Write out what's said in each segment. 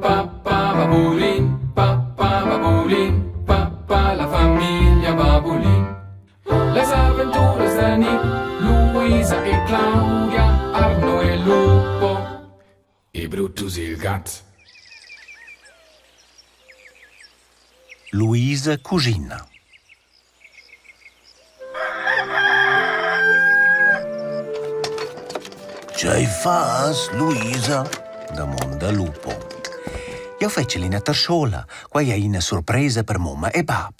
pa pa babulin, pa pa babulin, pa pa la famiglia Babulin. Las aventuras da Nick, Luisa e Claudia, Arno e Lupo e Brutus il gat. Luisa cuschina. Tgei fas, Luisa? damonda Lupo. Jeu fetschel ina terschola, quei ei ina surpresa per mumma e bab.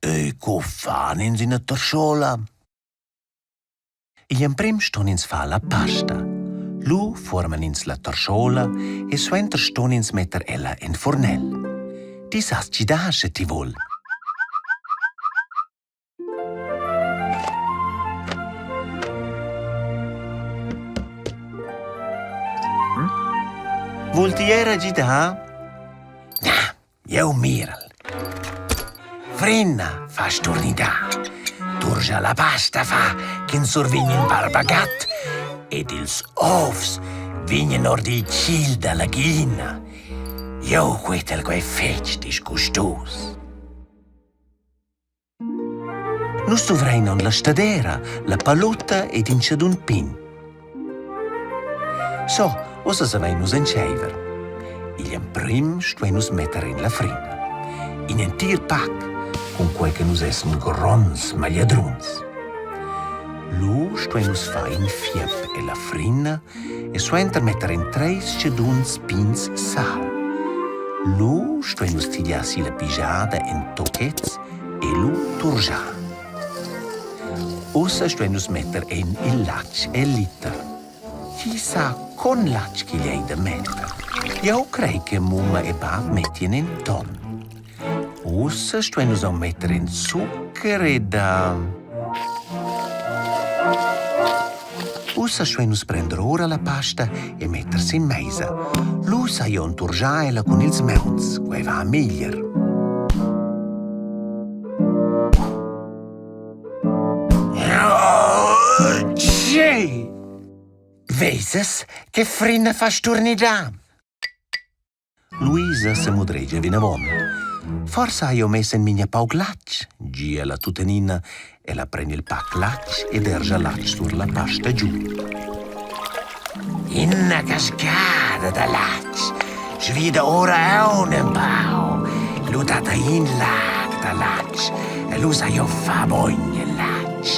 E co fan ins ina terschola? Igl emprem ston ins far la pasta. Lu fuorman ins la tarschola e suenter ston ins metter ella en furnel. Ti sas gidar sche ti vul. Vul ti era gidar? Na, Jeu mirel. Frina fa sturnidar. Turgia la pasta fa ch'ins survegn in barbagat ed ils ovs vegnan ord il tgil dalla glina. Jeu quetel quei fetg disgustus. Nus duvrein aunc la stadera, la palutta ed in tschadun pign. So, ussa savein nus entscheiver. Igl emprem stuein nus metter en la frina. In entir pac, cun quei che nus essen gronds magliadruns. Lu stuein nus far in fiep ella frina e suenter metter en treis tschaduns pigns sal. Lu stuein nus tigliar si la pigiada en tochets e lu turgiar. Ussa stuein nus metter en il latg el liter. Chi sa con latg ch'igl ei da metter? Jeu crei che mumma e bab mettien in ton. Ussa stuein nus aunc metter en zucher ed... Ussa stuein nus prender ora la pasta e metter sin meisa. Lu sai jeu enturgiar ella cun ils mauns, quei va meglier. Tgei? Vesas che frina fa sturnidar? Luisa semudregia vinavon. Forsa hai jeu mess en memia pauc latg, gi ella tuttenina. Ella pren il pac latg e derscha latg sur la pasta giu. Ina cascada da latg svida ora aunc empau. Lu dat ei in lag da latg e lu sai jeu far bogn el latg.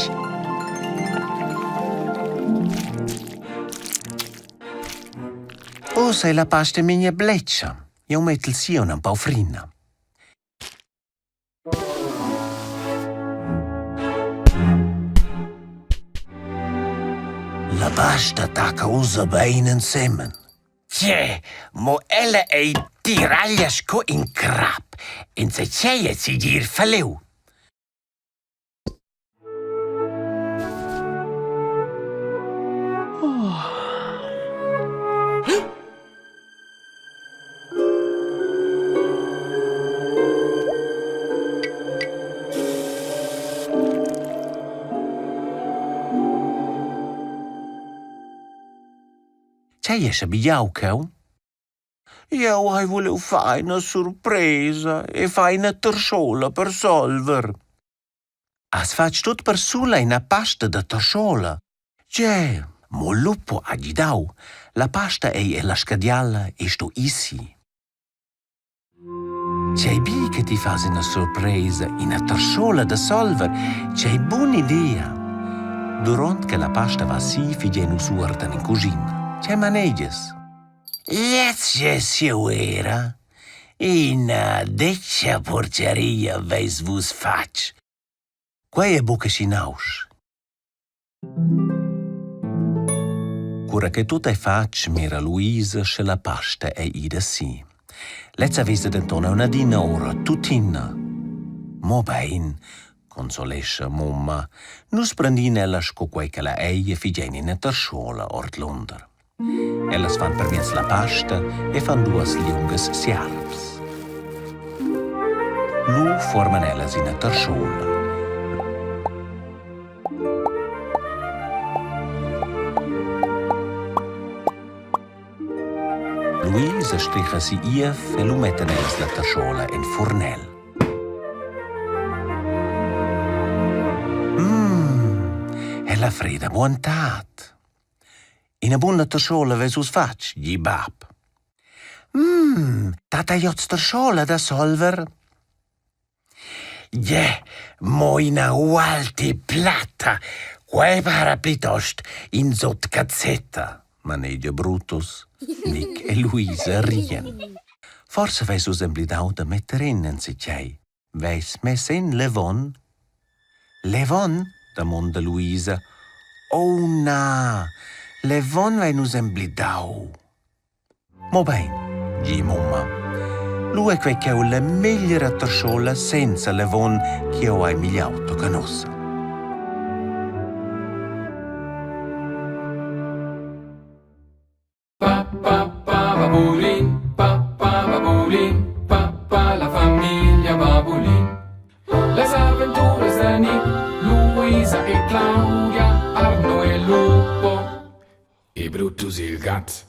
Ussa ei la pasta memia bletscha. Jeu mettel si aunc empau frina. La pasta tacca ussa bein ensemen. Tge, mo ella ei tiraglia sco in crap. Enzatgei ei segir falliu. Tgei ei schabegiau cheu? Jeu hai vuliu far ina surpresa e far ina terschola per solver. Has fatg tut persula ina pasta da terschola? Gie, mo lupo ha gidau. La pasta ei ella scadiala e sto ir si. Tgei bi che ti fas ina surpresa, ina terschola da solver, tgei bun'idea! Duront che la pasta va si, figein nus uorden en cuschina. Tgei manegias? Gliez gess jeu era. Ina detga porcheria veis vus fatg. Quei ei buca schi nausch. Cura che tut ei fatg, mira Luisa sche la pasta ei ida si. Lezza vesa denton aunc adina ora tuttina. Mobein, consolescha mumma, nus prendin ella sco quei ch'ella ei e figein ina terschola ordlunder. Ellas van permiez la pasta e fan duas liungas siarps. Lu fuorman ellas ina tarschola. Lu Luisa stricha si iev e lu mettan ellas la terschola en furnel. Mmm, è la freda buontad. Ina buna terschola vess uss fatg, gi bab. Mmm, dat ei oz terschola da solver? Gie, mo ina ualti platta, quei para plitost in sut cazzetta, manegia Brutus. Nick e Luisa rien. Forsa veis vus emblidau da metter en enzatgei. Veis mess en levon? Levon? damonda Luisa. Oh na, levon vein nus emblidau. Mobein, gi mumma. Lu ei quei cheu la megliera terschola senza levon ch'jeu hai migliau tocca nossa. Pa pa pa babulin, pa pa babulin, pa pa la famiglia Babulin. Las aventuras da Nick, Luisa e Claudia, Arno e Lupo e Brutus il gat.